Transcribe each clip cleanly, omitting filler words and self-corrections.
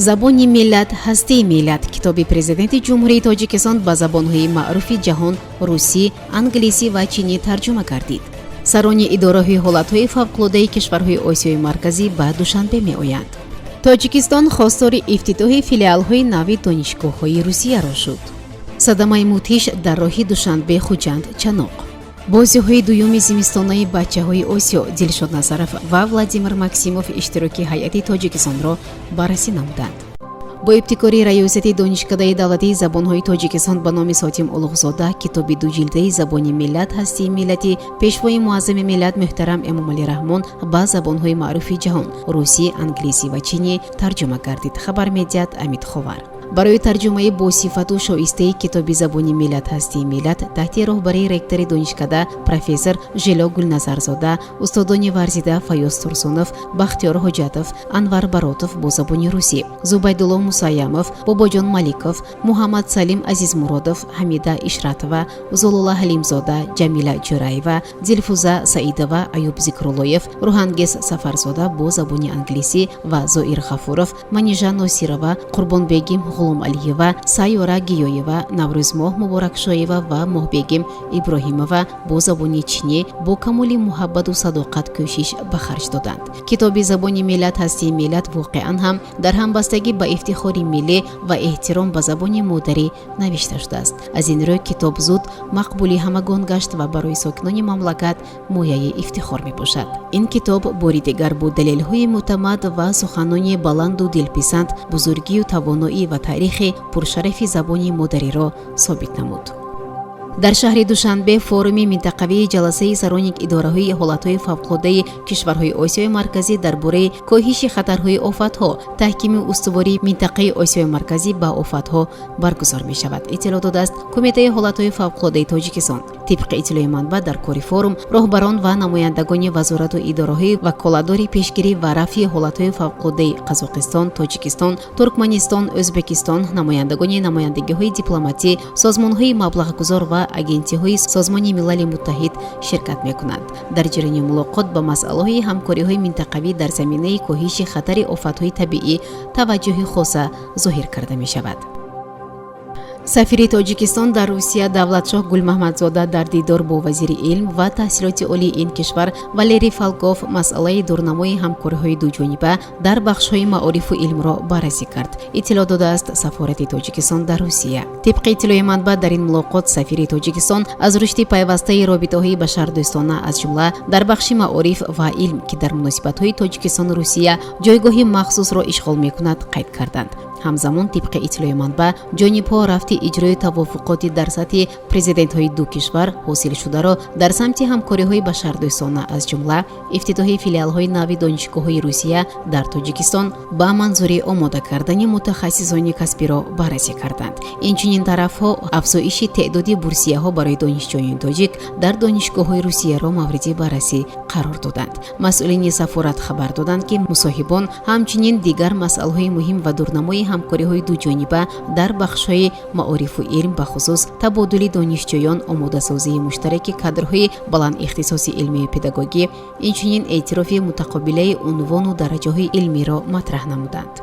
Забони миллат, ҳастии миллат. Китоби Президенти Ҷумҳурии Тоҷикистон ба забонҳои маъруфи ҷаҳон: русӣ, англисӣ ва чинӣ тарҷума гардид. Сарони идораҳои ҳолатҳои фавқулодаи кишварҳои Осиёи Марказӣ ба Душанбе меоянд. Тоҷикистон хостори ифтитоҳи филиалҳои нави донишгоҳҳои Русияро шуд. Садамаи мудҳиш дар роҳи Душанбе, Хуҷанд, Чаноқ. Бозиҳои дуюми зимистонаи бачаҳои Осиё. Дилшод Назаров ва Владимир Максимов иштироки ҳайати Тоҷикистонро баррасӣ намуданд. Бо ибтикори Раёсати Донишкадаи давлатии забонҳои Тоҷикистон ба номи Сотим Улуғзода китоби дуҷилдаи «Забони миллат, ҳастии миллати» Пешвои муаззами миллат муҳтарам Эмомалӣ Раҳмон ба забонҳои маъруфи ҷаҳон: русӣ, англисӣ ва чинӣ тарҷума гардид, хабар медиҳад Амид Ховар. Барои тарҷумаи босифату шоистаи китоби «Забони миллат, ҳастии миллат» таҳти роҳбарии ректори донишкада, профессор Жило Гулназарзода, устодони варзида Фаёз Турсунов, Бахтиёр Ҳоҷатов, Анвар Баротов бо забони русӣ, Зубайдулло Мусаямов, Бобоҷон Маликов, Муҳаммад Салим Азизмуродов, Ҳамида Ишратова, Зулула Ҳалимзода, Ҷамила Ҷӯраева, Дилфуза Саидова, Аюб Зикруллоев, Рӯҳангез Сафарзода бо забони англисӣ ва Зоир Ғафуров, Манижа Носирова, Қурбонбегим Ғуломалиева, Сайёра Гиёева, Наврӯзмоҳ Муборакшоева ва Моҳбегим Иброҳимова бо забони чинӣ бо камоли муҳаббату садоқат кӯшиш ба харҷ доданд. Китоби «Забони миллат, ҳастии миллат» воқеан ҳам дар ҳамбастагӣ ба ифтихори миллӣ ва эҳтиром ба забони модарӣ навишта шудааст. Аз ин рӯ китоб зуд мақбули ҳамагон гашт ва барои сокинони мамлакат мояи ифтихор мебошад. Ин китоб бори дигар бо далелҳои мӯътамад ва суханони баланду дилписанд бузургию тавоноӣ ва таърихи пуршарафи забони модариро собит намуд. Дар шаҳри Душанбе форуми минтақавии ҷаласаи сарони идораҳои ҳолатҳои фавқулодаи кишварҳои Осиёи Марказӣ дар бораи коҳиши хатарҳои офатҳо, таҳкими устувории минтақаи Осиёи Марказӣ ба офатҳо баргузор мешавад, иттилоъ додааст Кумитаи ҳолатҳои фавқулодаи Тоҷикистон. Тибқи иттилои манбаъ, дар кори форум роҳбарон ва намояндагони вазорату идораҳои ваколатдори пешгирӣ ва рафъи ҳолатҳои фавқулодаи Қазоқистон, Тоҷикистон, Туркманистон, Ӯзбекистон, намояндагони намояндагиҳои дипломатӣ, созмонҳои маблағгузор ва агентиҳои Созмони Милали Муттаҳид ширкат мекунанд. Дар ҷараёни мулоқот ба масъалаҳои ҳамкориҳои минтақавӣ дар заминаи коҳиши хатари офатҳои табиӣ таваҷҷӯҳи хоса зоҳир карда мешавад. Сафири Тоҷикистон дар Русия Давлатшоҳ Гулмаҳмадзода дар дидор бо вазири илм ва таҳсилоти олии ин кишвар Валерий Фалков масъалаи дурнамои ҳамкориҳои дуҷониба дар бахшҳои маорифу илмро баррасӣ кард, иттилоъ додааст сафорати Тоҷикистон дар Русия. Тибқи иттилои манбаъ, дар ин мулоқот сафири Тоҷикистон аз рушди пайвастаи робитаҳои башардӯстона, аз ҷумла дар бахши маориф ва илм, ки дар муносибатҳои Тоҷикистону Русия ҷойгоҳи махсусро ишғол мекунад, қайд карданд. Ҳамзамон, тибқи иттилои манбаъ, ҷонибҳо рафти иҷрои тавофуқоти дар сатҳи президентҳои ду кишвар ҳосилшударо дар самти ҳамкориҳои башардӯстона, аз ҷумла ифтитоҳи филиалҳои нави донишгоҳҳои Русия дар Тоҷикистон ба манзури омода кардани мутахассисони касбиро баррасӣ карданд. Инчунин тарафҳо афзоиши теъдоди бурсияҳо барои донишҷӯёни тоҷик дар донишгоҳҳои Русияро мавриди баррасӣ қарор доданд. Масъулини сафорат хабар доданд, ки мусоҳибон ҳамчунин дигар масъалаҳои муҳим ва дурнамои ҳамкориҳои дуҷониба дар бахшҳои маорифу илм, бахусус табодули донишҷӯён, омодасозии муштараки кадрҳои баландихтисоси илмию педагогӣ, инчунин эътирофи мутақобилаи унвону дараҷаҳои илмиро матраҳ намуданд.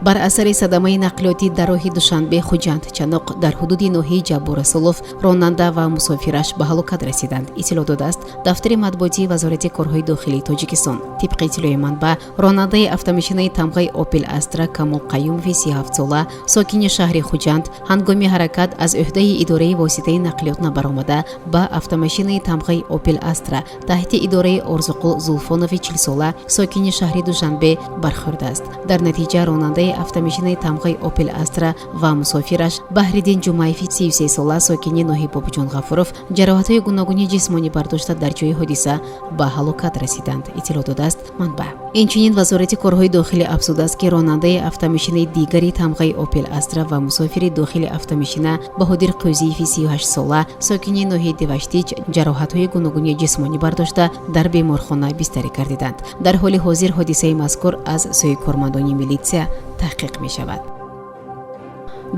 Бар асари садамаи нақлиётӣ дар роҳи Душанбе, Хуҷанд, Чаноқ дар ҳудуди ноҳияи Ҷаббор Расулов ронанда ва мусофираш ба ҳалокат расиданд, иттилоъ додааст дафтари матбуотии Вазорати корҳои дохилии Тоҷикистон. Тибқи иттилои манбаъ, ронандаи автомошинаи тамғаи Опел Астра Камол Қаюмови 37сола, сокини шаҳри Хуҷанд, ҳангоми ҳаракат аз ӯҳдаи идораи воситаи нақлиёт набаромада, ба автомошинаи тамғаи Опел Астра таҳти идораи Орзуқул Зулфонови 40сола, сокини шаҳри Душанбе, бархӯрдааст. Дар натиҷа ронандаи автомошинаи тамғаи Опел Астра ва мусофираш Баҳриддин Ҷумаеви 33сола, сокини ноҳияи Бобоҷон Ғафуров, ҷароҳатҳои гуногуни ҷисмонӣ бардошта, дар ҷои ҳодиса ба ҳалокат расиданд, иттилоъ додааст манбаъ. Инчунин Вазорати корҳои дохилӣ афзудааст, ки ронандаи автомошинаи дигари тамғаи Опел Астра ва мусофири дохили автомошина Баҳодир Қӯзиеви 38сола, сокини ноҳияи Деваштич, ҷароҳатҳои гуногуни ҷисмонӣ бардошта, дар беморхона бистарӣ гардиданд. Дар ҳоли ҳозир ҳодисаи мазкур аз сӯи кормандони милитсия таҳқиқ мешавад.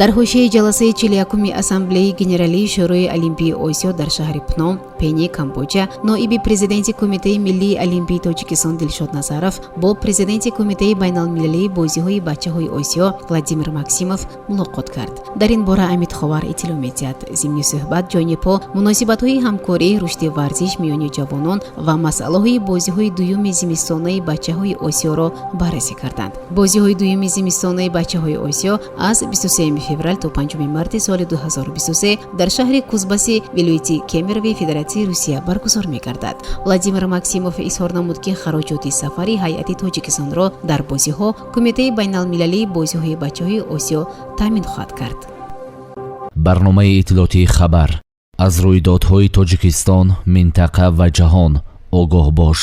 Дар ҳошияи ҷаласаи 41-уми Ассамблеяи Генералии Шӯрои Олимпии Осиё дар шаҳри Пном Пени, Камбоҷа, ноиби президенти Кумитаи миллии олимпии Тоҷикистон Дилшод Назаров бо президенти Кумитаи байналмилалии бозиҳои бачаҳои Осиё Владимир Максимов мулоқот кард. Дар ин бора Амид Ховар иттилоъ медиҳад. Зимни суҳбат ҷонибҳо муносибатҳои ҳамкорӣ, рушди варзиш миёни ҷавонон ва масъалаҳои бозиҳои дуюми зимистонаи бачаҳои Осиёро баррасӣ карданд. Бозиҳои дуюми зимистонаи бачаҳои Осиё аз 23 феврал то 5 марти соли 2023 дар шаҳри Кузбасси вилояти Кемерови Федератсияи Русия баргузор мегардад. Владимир Максимов изҳор намуд, ки хароҷоти сафари ҳайати Тоҷикистонро дар бозиҳо Кумитаи байналмилалии бозиҳои бачаҳои Осиё таъмин хоҳад кард. Барномаи иттилоотии «Хабар». Аз рӯйдодҳои Тоҷикистон, минтақа ва ҷаҳон огоҳ бош.